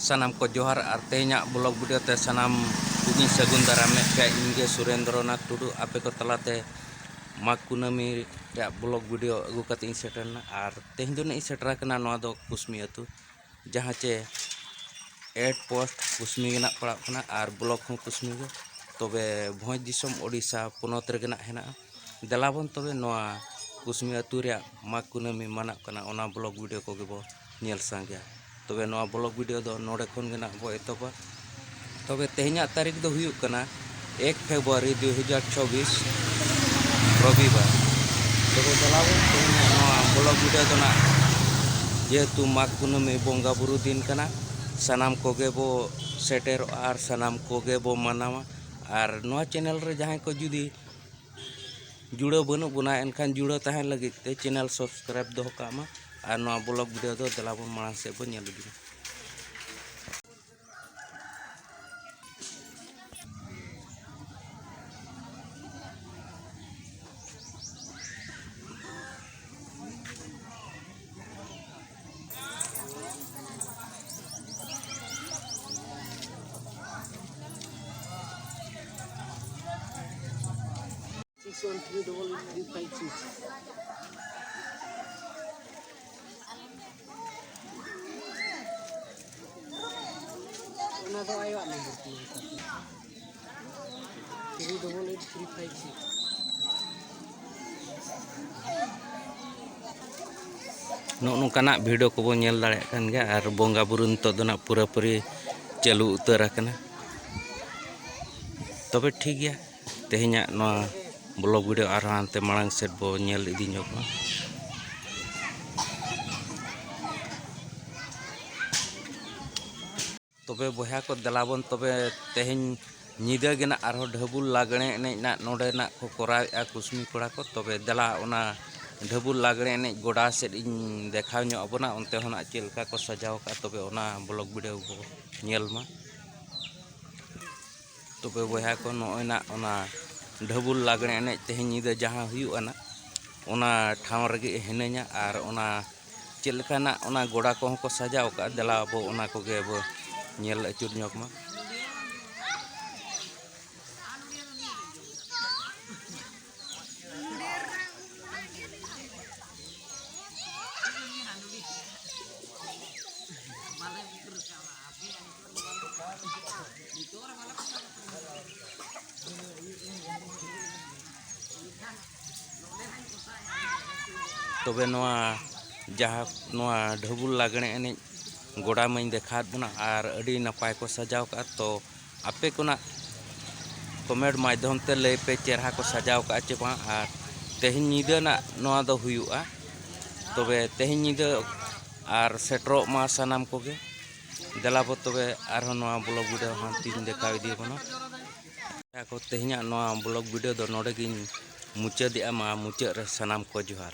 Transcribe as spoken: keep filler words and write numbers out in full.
ᱥᱟᱱᱟᱢ ᱠᱚ ᱡᱚᱦᱟᱨ ᱟᱨ ᱛᱮᱦᱮᱧᱟᱜ ᱵᱞᱚᱜ ᱵᱷᱤᱰᱤᱭᱳ ᱛᱮ ᱥᱟᱱᱟᱢ ᱠᱚᱜᱮᱧ ᱥᱟᱹᱜᱩᱱ ᱫᱟᱨᱟᱢᱮᱫ ᱯᱮᱭᱟ᱾ ᱤᱧ ᱜᱮ ᱥᱩᱨᱮᱱᱫᱨᱚᱱᱟᱛᱷ ᱴᱩᱰᱩ ᱟᱯᱮ ᱠᱚ ᱛᱟᱞᱟᱛᱮ ᱢᱟᱜᱽ ᱠᱩᱱᱟᱹᱢᱤ ᱨᱮᱭᱟᱜ ᱵᱞᱚᱜ ᱵᱷᱤᱰᱤᱭᱳ ᱟᱹᱜᱩ ᱠᱟᱛᱮ ᱤᱧ ᱥᱮᱴᱮᱨ ᱮᱱᱟ᱾ ᱟᱨ ᱛᱮᱦᱮᱧ ᱫᱚ ᱱᱟᱜ ᱤᱧ ᱥᱮᱴᱮᱨ ᱟᱠᱟᱱᱟ ᱱᱚᱣᱟ ᱫᱚ ᱠᱩᱥᱢᱤ ᱟᱹᱛᱩ, ᱡᱟᱦᱟᱸ ᱪᱮ ᱮᱰ ᱯᱳᱥᱴ ᱠᱩᱥᱢᱤ ᱜᱮ ᱱᱟᱜ ᱯᱟᱲᱟᱜ ᱠᱟᱱᱟ ᱟᱨ ᱵᱞᱚᱠ ᱦᱚᱸ ᱠᱩᱥᱢᱤ ᱜᱮ᱾ ᱛᱚᱵᱮ ᱵᱷᱚᱸᱡᱽ ᱫᱤᱥᱚᱢ ᱳᱰᱤᱥᱟ ᱯᱚᱱᱚᱛ ᱨᱮᱜᱮ ᱱᱟᱜ ᱦᱮᱱᱟᱜᱼᱟ᱾ ᱫᱮᱞᱟ ᱵᱚᱱ ᱛᱚᱵᱮ ᱱᱚᱣᱟ ᱠᱩᱥᱢᱤ ᱟᱹᱛᱩ ᱨᱮᱭᱟᱜ ᱢᱟᱜᱽ ᱠᱩᱱᱟᱹᱢᱤ ᱢᱟᱱᱟᱜ ᱠᱟᱱᱟ, ᱚᱱᱟ ᱵᱞᱚᱜ ᱵᱷᱤᱰᱤᱭᱳ ᱠᱚᱜᱮ ᱵᱚ ᱧᱮᱞ ᱥᱟᱸᱜᱮᱭᱟ᱾ ᱛᱚᱵᱮ ᱱᱚᱣᱟ ᱵᱞᱚᱜ ᱵᱷᱤᱰᱤᱭᱳ ᱫᱚ ᱱᱚᱰᱮ ᱠᱷᱚᱱ ᱜᱮ ᱱᱟᱜ ᱵᱚ ᱮᱛᱚᱦᱚᱵᱟ᱾ ᱛᱚᱵᱮ ᱛᱮᱦᱮᱧᱟᱜ ᱛᱟᱹᱨᱤᱠᱷ ᱫᱚ ᱦᱩᱭᱩᱜ ᱠᱟᱱᱟ ᱮᱠ ᱯᱷᱮᱵᱽᱨᱩᱣᱟᱨᱤ ᱫᱩ ᱦᱟᱡᱟᱨ ᱪᱚᱵᱵᱤᱥ, ᱨᱚᱵᱤᱵᱟᱨ᱾ ᱛᱚᱵᱮ ᱫᱮᱞᱟ ᱵᱚᱱ ᱛᱮᱦᱮᱧᱟᱜ ᱱᱚᱣᱟ ᱵᱞᱚᱜ ᱵᱷᱤᱰᱤᱭᱳ ᱫᱚ ᱱᱟᱜ, ᱡᱮᱦᱮᱛᱩ ᱢᱟᱜᱽ ᱠᱩᱱᱟᱹᱢᱤ ᱵᱚᱸᱜᱟ ᱵᱩᱨᱩ ᱫᱤᱱ ᱠᱟᱱᱟ, ᱥᱟᱱᱟᱢ ᱠᱚᱜᱮ ᱵᱚ ᱥᱮᱴᱮᱨᱚᱜᱼᱟ ᱟᱨ ᱥᱟᱱᱟᱢ ᱠᱚᱜᱮ ᱵᱚ ᱢᱟᱱᱟᱣᱟ᱾ ᱟᱨ ᱱᱚᱣᱟ ᱪᱮᱱᱮᱞ ᱨᱮ ᱡᱟᱦᱟᱸᱭ ᱠᱚ ᱡᱩᱫᱤ ᱡᱩᱲᱟᱹᱣ ᱵᱟᱹᱱᱩᱜ ᱵᱚᱱᱟ, ᱮᱱᱠᱷᱟᱱ ᱡᱩᱲᱟᱹᱣ ᱛᱟᱦᱮᱱ ᱞᱟᱹᱜᱤᱫ ᱛᱮ ᱪᱮᱱᱮᱞ ᱥᱟᱵᱥᱠᱨᱟᱭᱤᱵ ᱫᱚᱦᱚ ᱠᱟᱜ ᱢᱟ᱾ ᱟᱨ ᱱᱚᱣᱟ ᱵᱞᱚᱜ ᱵᱷᱤᱰᱤᱭᱳ ᱫᱚ ᱫᱮᱞᱟ ᱵᱚᱱ ᱢᱟᱲᱟᱝ ᱥᱮᱫ ᱵᱚᱱ ᱧᱮᱞ ᱤᱫᱤᱭᱟ᱾ Six one three double eight three five six. ᱚᱱᱟ ᱫᱚ ᱟᱭᱳᱣᱟᱜ ᱱᱚᱢᱵᱚᱨ ᱠᱟᱱᱟ᱾ Three double eight three five six. ᱱᱚᱜᱼᱚ ᱱᱚᱝᱠᱟᱱᱟᱜ ᱵᱷᱤᱰᱤᱭᱳ ᱠᱚᱵᱚᱱ ᱧᱮᱞ ᱫᱟᱲᱮᱭᱟᱜ ᱠᱟᱱ ᱜᱮᱭᱟ᱾ ᱟᱨ ᱵᱚᱸᱜᱟ ᱵᱩᱨᱩ ᱱᱤᱛᱚᱜ ᱫᱚ ᱱᱟᱜ ᱯᱩᱨᱟᱹᱯᱩᱨᱤ ᱪᱟᱹᱞᱩ ᱩᱛᱟᱹᱨ ᱟᱠᱟᱱᱟ᱾ ᱛᱚᱵᱮ ᱴᱷᱤᱠ ᱜᱮᱭᱟ, ᱛᱮᱦᱮᱧᱟᱜ ᱱᱚᱣᱟ ᱵᱞᱚᱜ ᱵᱷᱤᱰᱤᱭᱳ ᱟᱨᱦᱚᱸ ᱦᱟᱱᱛᱮ ᱢᱟᱲᱟᱝ ᱥᱮᱫ ᱵᱚ ᱧᱮᱞ ᱤᱫᱤ ᱧᱚᱜᱟ᱾ ᱛᱚᱵᱮ ᱵᱚᱭᱦᱟ ᱠᱚ, ᱫᱮᱞᱟ ᱵᱚᱱ ᱛᱚᱵᱮ ᱛᱮᱦᱮᱧ ᱧᱤᱫᱟᱹ ᱜᱮ ᱱᱟᱜ ᱟᱨᱦᱚᱸ ᱰᱷᱟᱹᱵᱩᱞ ᱞᱟᱜᱽᱬᱮ ᱮᱱᱮᱡ ᱱᱟᱜ ᱱᱚᱰᱮ ᱱᱟᱜ ᱠᱚ ᱠᱚᱨᱟᱣᱮᱫᱼᱟ ᱠᱩᱥᱢᱤ ᱠᱚᱲᱟ ᱠᱚ᱾ ᱛᱚᱵᱮ ᱫᱮᱞᱟ ᱚᱱᱟ ᱰᱷᱟᱹᱵᱩᱞ ᱞᱟᱜᱽᱬᱮ ᱮᱱᱮᱡ ᱜᱚᱰᱟ ᱥᱮᱫ ᱤᱧ ᱫᱮᱠᱷᱟᱣ ᱧᱚᱜ ᱟᱵᱚᱱᱟ, ᱚᱱᱛᱮ ᱦᱚᱸ ᱱᱟᱜ ᱪᱮᱫ ᱞᱮᱠᱟ ᱠᱚ ᱥᱟᱡᱟᱣ ᱟᱠᱟᱫᱼᱟ, ᱛᱚᱵᱮ ᱚᱱᱟ ᱵᱞᱚᱜ ᱵᱷᱤᱰᱤᱭᱳ ᱵᱚ ᱧᱮᱞ ᱢᱟ᱾ ᱛᱚᱵᱮ ᱵᱚᱭᱦᱟ ᱠᱚ, ᱱᱚᱜᱼᱚᱭ ᱱᱟᱜ ᱚᱱᱟ ᱰᱷᱟᱹᱵᱩᱞ ᱞᱟᱜᱽᱬᱮ ᱮᱱᱮᱡ ᱛᱮᱦᱮᱧ ᱧᱤᱫᱟᱹ ᱡᱟᱦᱟᱸ ᱦᱩᱭᱩᱜᱼᱟ ᱱᱟᱜ, ᱚᱱᱟ ᱴᱷᱟᱶ ᱨᱮᱜᱮ ᱦᱤᱱᱟᱹᱧᱟ᱾ ᱟᱨ ᱚᱱᱟ ᱪᱮᱫ ᱞᱮᱠᱟᱱᱟᱜ ᱚᱱᱟ ᱜᱚᱰᱟ ᱠᱚᱦᱚᱸ ᱠᱚ ᱥᱟᱡᱟᱣ ᱟᱠᱟᱫᱼᱟ, ᱫᱮᱞᱟ ᱟᱵᱚ ᱚᱱᱟ ᱠᱚᱜᱮ ᱵᱚ ᱧᱮᱞ ᱟᱹᱪᱩᱨ ᱧᱚᱜᱽ ᱢᱟ᱾ ᱛᱚᱵᱮ ᱱᱚᱣᱟ ᱡᱟᱦᱟᱸ, ᱱᱚᱣᱟ ᱰᱷᱟᱹᱵᱩᱞ ᱞᱟᱜᱽᱬᱮ ᱮᱱᱮᱡ ᱜᱚᱰᱟ ᱢᱟᱧ ᱫᱮᱠᱷᱟᱣᱟᱫ ᱵᱚᱱᱟ, ᱟᱨ ᱟᱹᱰᱤ ᱱᱟᱯᱟᱭ ᱠᱚ ᱥᱟᱡᱟᱣ ᱠᱟᱜᱼᱟ᱾ ᱛᱚ ᱟᱯᱮ ᱠᱚᱱᱟᱜ comment ᱢᱟᱫᱽᱫᱷᱚᱢ ᱛᱮ ᱞᱟᱹᱭ ᱯᱮ, ᱪᱮᱨᱦᱟ ᱠᱚ ᱥᱟᱡᱟᱣ ᱠᱟᱜᱼᱟ ᱪᱮ ᱵᱟᱝ, ᱟᱨ ᱛᱮᱦᱮᱧ ᱧᱤᱫᱟᱹ ᱱᱟᱜ ᱱᱚᱣᱟ ᱫᱚ ᱦᱩᱭᱩᱜᱼᱟ᱾ ᱛᱚᱵᱮ ᱛᱮᱦᱮᱧ ᱧᱤᱫᱟᱹ ᱟᱨ ᱥᱮᱴᱮᱨᱚᱜ ᱢᱟ ᱥᱟᱱᱟᱢ ᱠᱚᱜᱮ᱾ ᱫᱮᱞᱟ ᱵᱚ ᱛᱚᱵᱮ ᱟᱨᱦᱚᱸ ᱱᱚᱣᱟ vlog video ᱦᱟᱱᱛᱤᱧ ᱫᱮᱠᱷᱟᱣ ᱤᱫᱤ ᱟᱵᱚᱱᱟ᱾ ᱠᱚ ᱛᱮᱦᱮᱧᱟᱜ ᱱᱚᱣᱟ vlog video ᱫᱚ ᱱᱚᱰᱮ ᱜᱤᱧ ᱢᱩᱪᱟᱹᱫᱮᱜᱼᱟ᱾ ᱢᱟ ᱢᱩᱪᱟᱹᱫ ᱨᱮ ᱥᱟᱱᱟᱢ ᱠᱚ ᱡᱚᱦᱟᱨ᱾